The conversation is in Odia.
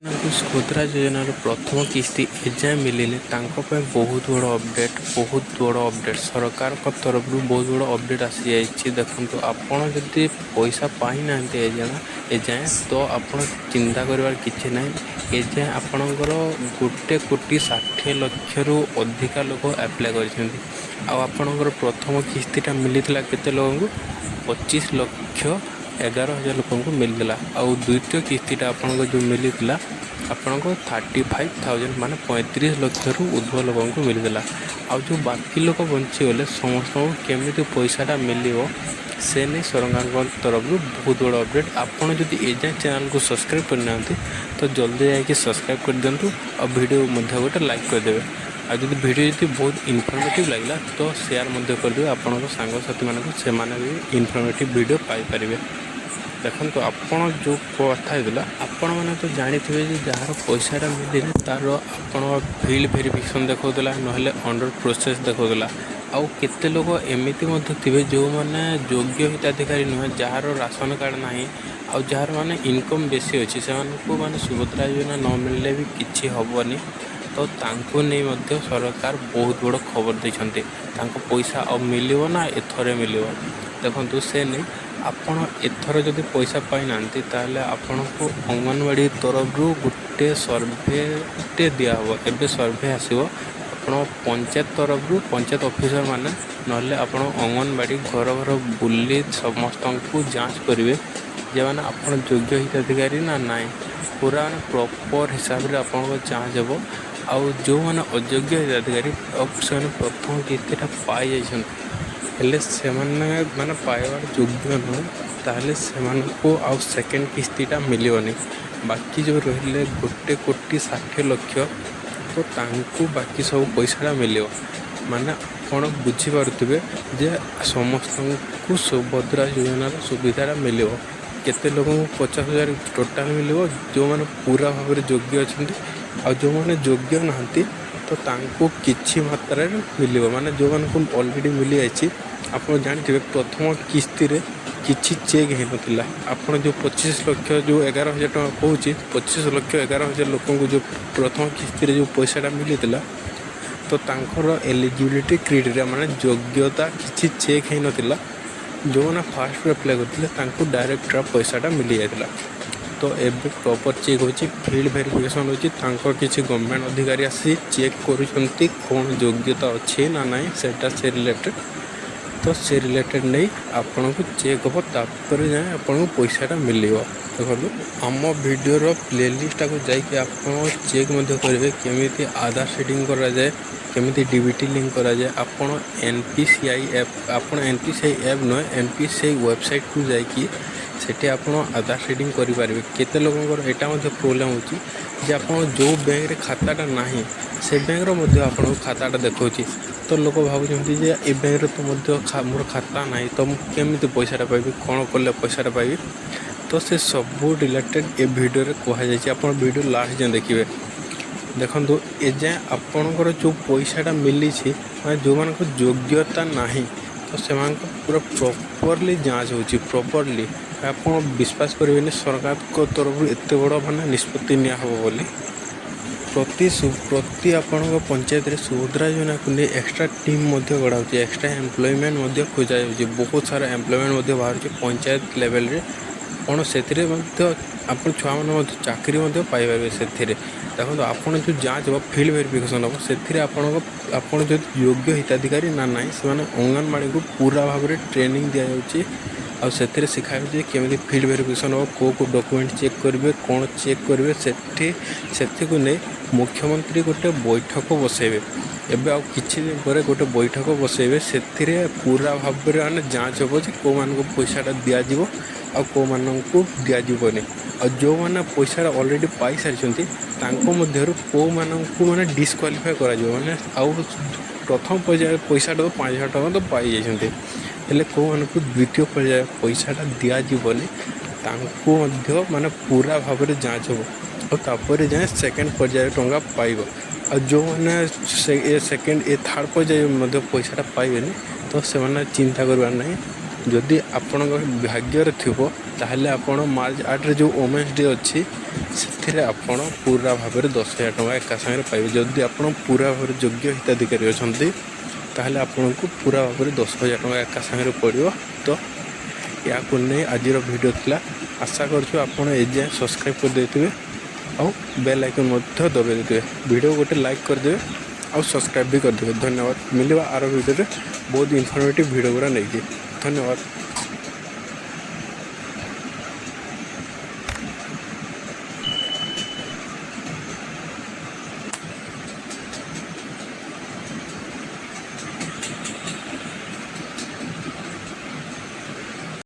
ମାନଙ୍କୁ ସୁଭଦ୍ରା ଯୋଜନାର ପ୍ରଥମ କିସ୍ତି ଏଯାଏଁ ମିଳିନି, ତାଙ୍କ ପାଇଁ ବହୁତ ବଡ଼ ଅପଡ଼େଟ୍, ବହୁତ ବଡ଼ ଅପଡ଼େଟ୍। ସରକାରଙ୍କ ତରଫରୁ ବହୁତ ବଡ଼ ଅପଡ଼େଟ୍ ଆସିଯାଇଛି। ଦେଖନ୍ତୁ, ଆପଣ ଯଦି ପଇସା ପାଇନାହାନ୍ତି ଏଯାଏଁ, ତ ଆପଣ ଚିନ୍ତା କରିବାର କିଛି ନାହିଁ। ଏଯାଏଁ ଆପଣଙ୍କର 1 କୋଟି 60 ଲକ୍ଷରୁ ଅଧିକା ଲୋକ ଆପ୍ଲାଏ କରିଛନ୍ତି। ଆଉ ଆପଣଙ୍କର ପ୍ରଥମ କିସ୍ତିଟା ମିଳିଥିଲା କେତେ ଲୋକଙ୍କୁ? 25 ଲକ୍ଷ 11 ହଜାର ଲୋକଙ୍କୁ ମିଳିଥିଲା। ଆଉ ଦ୍ୱିତୀୟ କିସ୍ତିଟା ଆପଣଙ୍କ ଯେଉଁ ମିଳିଥିଲା, ଆପଣଙ୍କ 35,000, ମାନେ 35 ଲକ୍ଷରୁ ଉର୍ଦ୍ଧ୍ୱ ଲୋକଙ୍କୁ ମିଳିଥିଲା। ଆଉ ଯେଉଁ ବାକି ଲୋକ ବଞ୍ଚିଗଲେ, ସମସ୍ତଙ୍କୁ କେମିତି ପଇସାଟା ମିଳିବ, ସେ ନେଇ ସରକାରଙ୍କ ତରଫରୁ ବହୁତ ବଡ଼ ଅପଡ଼େଟ୍। ଆପଣ ଯଦି ଏଯାଏଁ ଚ୍ୟାନେଲକୁ ସବସ୍କ୍ରାଇବ୍ କରିନାହାନ୍ତି, ତ ଜଲ୍ଦି ଯାଇକି ସବସ୍କ୍ରାଇବ୍ କରିଦିଅନ୍ତୁ ଆଉ ଭିଡ଼ିଓ ମଧ୍ୟ ଗୋଟେ ଲାଇକ୍ କରିଦେବେ। ଆଉ ଯଦି ଭିଡ଼ିଓ ଯଦି ବହୁତ ଇନଫର୍ମେଟିଭ୍ ଲାଗିଲା, ତ ସେୟାର ମଧ୍ୟ କରିଦେବେ ଆପଣଙ୍କ ସାଙ୍ଗସାଥିମାନଙ୍କୁ, ସେମାନେ ବି ଇନଫର୍ମେଟିଭ୍ ଭିଡ଼ିଓ ପାଇପାରିବେ। ଦେଖନ୍ତୁ, ଆପଣ ଯେଉଁ କଥା ହେଇଥିଲା, ଆପଣମାନେ ତ ଜାଣିଥିବେ ଯେ ଯାହାର ପଇସାଟା ମିଳିନି, ତା'ର ଆପଣ ଫିଲ୍ଡ ଭେରିଫିକେସନ୍ ଦେଖାଉଥିଲା, ନହେଲେ ଅଣ୍ଡର ପ୍ରୋସେସ୍ ଦେଖାଉଥିଲା। ଆଉ କେତେ ଲୋକ ଏମିତି ମଧ୍ୟ ଥିବେ, ଯେଉଁମାନେ ଯୋଗ୍ୟ ହିତାଧିକାରୀ ନୁହେଁ, ଯାହାର ରାସନ କାର୍ଡ଼ ନାହିଁ ଆଉ ଯାହାର ମାନେ ଇନକମ୍ ବେଶୀ ଅଛି, ସେମାନଙ୍କୁ ମାନେ ସୁଭଦ୍ରା ଯୋଜନା ନ ମିଳିଲେ ବି କିଛି ହେବନି। ତ ତାଙ୍କୁ ନେଇ ମଧ୍ୟ ସରକାର ବହୁତ ବଡ଼ ଖବର ଦେଇଛନ୍ତି। ତାଙ୍କ ପଇସା ଆଉ ମିଳିବ ନା ଏଥରେ ମିଳିବ? ଦେଖନ୍ତୁ, ସେ ନେଇ ଆପଣ ଏଥର ଯଦି ପଇସା ପାଇନାହାନ୍ତି, ତାହେଲେ ଆପଣଙ୍କୁ ଅଙ୍ଗନବାଡ଼ି ତରଫରୁ ଗୋଟେ ସର୍ଭେଟେ ଦିଆହେବ। ଏବେ ସର୍ଭେ ଆସିବ ଆପଣ ପଞ୍ଚାୟତ ତରଫରୁ, ପଞ୍ଚାୟତ ଅଫିସର ମାନେ ନହେଲେ ଆପଣ ଅଙ୍ଗନବାଡ଼ି ଘର ଘର ବୁଲି ସମସ୍ତଙ୍କୁ ଯାଞ୍ଚ କରିବେ ଯେ ମାନେ ଆପଣ ଯୋଗ୍ୟ ହିତାଧିକାରୀ ନା ନାହିଁ। ପୁରା ମାନେ ପ୍ରପର୍ ହିସାବରେ ଆପଣଙ୍କ ଯାଞ୍ଚ ହେବ। ଆଉ ଯେଉଁମାନେ ଅଯୋଗ୍ୟ ହିତାଧିକାରୀ ଆଉ ସେମାନେ ପ୍ରଥମ କିସ୍ତିଟା ପାଇଯାଇଛନ୍ତି, ହେଲେ ସେମାନେ ମାନେ ପାଇବାର ଯୋଗ୍ୟ ନୁହେଁ, ତାହେଲେ ସେମାନଙ୍କୁ ଆଉ ସେକେଣ୍ଡ କିସ୍ତିଟା ମିଳିବନି। ବାକି ଯେଉଁ ରହିଲେ 1 କୋଟି 60 ଲକ୍ଷ, ତ ତାଙ୍କୁ ବାକି ସବୁ ପଇସାଟା ମିଳିବ। ମାନେ ଆପଣ ବୁଝିପାରୁଥିବେ ଯେ ସମସ୍ତଙ୍କୁ ସୁଭଦ୍ରା ଯୋଜନାର ସୁବିଧାଟା ମିଳିବ। କେତେ ଲୋକଙ୍କୁ 50,000 ଟୋଟାଲ୍ ମିଳିବ, ଯେଉଁମାନେ ପୁରା ଭାବରେ ଯୋଗ୍ୟ ଅଛନ୍ତି। ଆଉ ଯେଉଁମାନେ ଯୋଗ୍ୟ ନାହାନ୍ତି, ତ ତାଙ୍କୁ କିଛି ମାତ୍ରାରେ ମିଳିବ, ମାନେ ଯେଉଁମାନଙ୍କୁ ଅଲରେଡ଼ି ମିଳିଯାଇଛି। ଆପଣ ଜାଣିଥିବେ, ପ୍ରଥମ କିସ୍ତିରେ କିଛି ଚେକ୍ ହେଇନଥିଲା। ଆପଣ ଯେଉଁ 25 ଲକ୍ଷ ଯେଉଁ 11 ହଜାର ଟଙ୍କା କହୁଛି, 25 ଲକ୍ଷ 11 ହଜାର ଲୋକଙ୍କୁ ଯେଉଁ ପ୍ରଥମ କିସ୍ତିରେ ଯେଉଁ ପଇସାଟା ମିଳିଥିଲା, ତ ତାଙ୍କର ଏଲିଜିବିଲିଟି କ୍ରାଇଟେରିଆ, ମାନେ ଯୋଗ୍ୟତା କିଛି ଚେକ୍ ହେଇନଥିଲା। ଯେଉଁମାନେ ଫାଷ୍ଟ ଆପ୍ଲାଏ କରିଥିଲେ, ତାଙ୍କୁ ଡାଇରେକ୍ଟ ପଇସାଟା ମିଳିଯାଇଥିଲା। ତ ଏବେ ପ୍ରପର୍ ଚେକ୍ ହେଉଛି, ଫିଲ୍ଡ ଭେରିଫିକେସନ୍ ହେଉଛି। ତାଙ୍କ କିଛି ଗଭର୍ଣ୍ଣମେଣ୍ଟ ଅଧିକାରୀ ଆସି ଚେକ୍ କରୁଛନ୍ତି କ'ଣ ଯୋଗ୍ୟତା ଅଛି ନା ନାହିଁ, ସେଇଟା ସେ ରିଲେଟେଡ଼୍। ତ ସେ ରିଲେଟେଡ଼୍ ନେଇ ଆପଣଙ୍କୁ ଚେକ୍ ହେବ, ତାପରେ ଯାଏଁ ଆପଣଙ୍କୁ ପଇସାଟା ମିଳିବ। ଦେଖନ୍ତୁ, ଆମ ଭିଡ଼ିଓର ପ୍ଲେଲିଷ୍ଟଟାକୁ ଯାଇକି ଆପଣ ଚେକ୍ ମଧ୍ୟ କରିବେ, କେମିତି ଆଧାର ସିଡ଼ିଂ କରାଯାଏ, କେମିତି ଡିବିଟି ଲିଙ୍କ୍ କରାଯାଏ। ଆପଣ N P C I app, ଆପଣ N P C I app ନୁହେଁ, ଏନ୍ ପି ସି I ୱେବସାଇଟ୍କୁ ଯାଇକି ସେଠି ଆପଣ ଆଧାର ସିଡ଼ିଂ କରିପାରିବେ। କେତେ ଲୋକଙ୍କର ଏଇଟା ମଧ୍ୟ ପ୍ରୋବ୍ଲେମ୍ ହେଉଛି ଯେ ଆପଣ ଯେଉଁ ବ୍ୟାଙ୍କରେ ଖାତାଟା ନାହିଁ, ସେ ବ୍ୟାଙ୍କର ମଧ୍ୟ ଆପଣଙ୍କୁ ଖାତାଟା ଦେଖାଉଛି। ତ ଲୋକ ଭାବୁଛନ୍ତି ଯେ ଏ ବ୍ୟାଙ୍କରେ ତ ମଧ୍ୟ ମୋର ଖାତା ନାହିଁ, ତ ମୁଁ କେମିତି ପଇସାଟା ପାଇବି, କ'ଣ କଲେ ପଇସାଟା ପାଇବି? ତ ସେ ସବୁ ରିଲେଟେଡ଼୍ ଏ ଭିଡ଼ିଓରେ କୁହାଯାଇଛି। ଆପଣ ଭିଡ଼ିଓ ଲାଷ୍ଟ ଯାଏଁ ଦେଖିବେ। ଦେଖନ୍ତୁ, ଏଯାଏଁ ଆପଣଙ୍କର ଯେଉଁ ପଇସାଟା ମିଳିଛି, ମାନେ ଯେଉଁମାନଙ୍କ ଯୋଗ୍ୟତା ନାହିଁ, ତ ସେମାନଙ୍କ ପୁରା ପ୍ରପର୍ଲି ଯାଞ୍ଚ ହେଉଛି, ପ୍ରପର୍ଲି। ଆପଣ ବିଶ୍ୱାସ କରିବେନି, ସରକାରଙ୍କ ତରଫରୁ ଏତେ ବଡ଼ ମାନେ ନିଷ୍ପତ୍ତି ନିଆହେବ ବୋଲି। ପ୍ରତି ପ୍ରତି ଆପଣଙ୍କ ପଞ୍ଚାୟତରେ ସୁଭଦ୍ରା ଯୋଜନାକୁ ନେଇ ଏକ୍ସଟ୍ରା ଟିମ୍ ମଧ୍ୟ ଗଢ଼ାଉଛି, ଏକ୍ସଟ୍ରା ଏମ୍ପ୍ଲୟମେଣ୍ଟ ମଧ୍ୟ ଖୋଜାଯାଉଛି। ବହୁତ ସାରା ଏମ୍ପ୍ଲୟମେଣ୍ଟ ମଧ୍ୟ ବାହାରୁଛି ପଞ୍ଚାୟତ ଲେଭେଲରେ। ଆପଣ ସେଥିରେ ମଧ୍ୟ ଆପଣ ଛୁଆମାନେ ମଧ୍ୟ ଚାକିରି ମଧ୍ୟ ପାଇପାରିବେ ସେଥିରେ। ଦେଖନ୍ତୁ, ଆପଣ ଯେଉଁ ଯାଞ୍ଚ ହେବ, ଫିଲ୍ଡ ଭେରିଫିକେସନ୍ ହେବ, ସେଥିରେ ଆପଣଙ୍କ ଆପଣ ଯଦି ଯୋଗ୍ୟ ହିତାଧିକାରୀ ନା ନାହିଁ, ସେମାନେ ଅଙ୍ଗନବାଡ଼ିକୁ ପୁରା ଭାବରେ ଟ୍ରେନିଂ ଦିଆଯାଉଛି। ଆଉ ସେଥିରେ ଶିଖାଯାଉଛି କେମିତି ଫିଲ୍ଡ ଭେରିଫିକେସନ୍ ହେବ, କେଉଁ କେଉଁ ଡକୁମେଣ୍ଟ ଚେକ୍ କରିବେ, କ'ଣ ଚେକ୍ କରିବେ ସେଠି। ସେଥିକୁ ନେଇ ମୁଖ୍ୟମନ୍ତ୍ରୀ ଗୋଟେ ବୈଠକ ବସେଇବେ। ଏବେ ଆଉ କିଛି ଦିନ ପରେ ଗୋଟେ ବୈଠକ ବସେଇବେ। ସେଥିରେ ପୁରା ଭାବରେ ମାନେ ଯାଞ୍ଚ ହେବ ଯେ କେଉଁମାନଙ୍କୁ ପଇସାଟା ଦିଆଯିବ ଆଉ କେଉଁମାନଙ୍କୁ ଦିଆଯିବନି। ଆଉ ଯେଉଁମାନେ ପଇସାଟା ଅଲରେଡ଼ି ପାଇସାରିଛନ୍ତି, ତାଙ୍କ ମଧ୍ୟରୁ କେଉଁମାନଙ୍କୁ ମାନେ ଡିସକ୍ୱାଲିଫାଏ କରାଯିବ। ମାନେ ଆଉ ପ୍ରଥମ ପର୍ଯ୍ୟାୟ ପଇସାଟା ତ 5,000 ଟଙ୍କା ତ ପାଇଯାଇଛନ୍ତି, ହେଲେ କେଉଁମାନଙ୍କୁ ଦ୍ୱିତୀୟ ପର୍ଯ୍ୟାୟ ପଇସାଟା ଦିଆଯିବନି, ତାଙ୍କୁ ମଧ୍ୟ ମାନେ ପୁରା ଭାବରେ ଯାଞ୍ଚ ହେବ। ଆଉ ତାପରେ ଯାଏଁ ସେକେଣ୍ଡ ପର୍ଯ୍ୟାୟ ଟଙ୍କା ପାଇବ। ଆଉ ଯେଉଁମାନେ ସେ ଏ ସେକେଣ୍ଡ, ଏ ଥାର୍ଡ଼ ପର୍ଯ୍ୟାୟ ମଧ୍ୟ ପଇସାଟା ପାଇବେନି, ତ ସେମାନେ ଚିନ୍ତା କରିବାର ନାହିଁ। ଯଦି ଆପଣଙ୍କ ଭାଗ୍ୟରେ ଥିବ, ତାହେଲେ ଆପଣ ମାର୍ଚ୍ଚ 8ରେ ଯେଉଁ ଓମେନ୍ସ ଡେ ଅଛି, ସେଥିରେ ଆପଣ ପୁରା ଭାବରେ 10,000 ଟଙ୍କା ଏକା ସାଙ୍ଗରେ ପାଇବେ। ଯଦି ଆପଣ ପୁରା ଭାବରେ ଯୋଗ୍ୟ ହିତାଧିକାରୀ ଅଛନ୍ତି, ତାହେଲେ ଆପଣଙ୍କୁ ପୁରା ଭାବରେ 10,000 ଟଙ୍କା ଏକା ସାଙ୍ଗରେ ପଡ଼ିବ। ତ ଏହାକୁ ନେଇ ଆଜିର ଭିଡ଼ିଓ ଥିଲା। ଆଶା କରୁଛୁ ଆପଣ ଏଯାଏଁ ସବସ୍କ୍ରାଇବ୍ କରିଦେଇଥିବେ ଆଉ ବେଲ୍ ଆଇକନ୍ ମଧ୍ୟ ଦବାଇ ଦେଇଥିବେ। ଭିଡ଼ିଓ ଗୋଟେ ଲାଇକ୍ କରିଦେବେ ଆଉ ସବସ୍କ୍ରାଇବ୍ ବି କରିଦେବେ। ଧନ୍ୟବାଦ। ମିଳିବା ଆର ଭିଡ଼ିଓରେ ବହୁତ ଇନଫର୍ମେଟିଭ୍ ଭିଡ଼ିଓ ଗୁଡ଼ା ନେଇକି। ଧନ୍ୟବାଦ।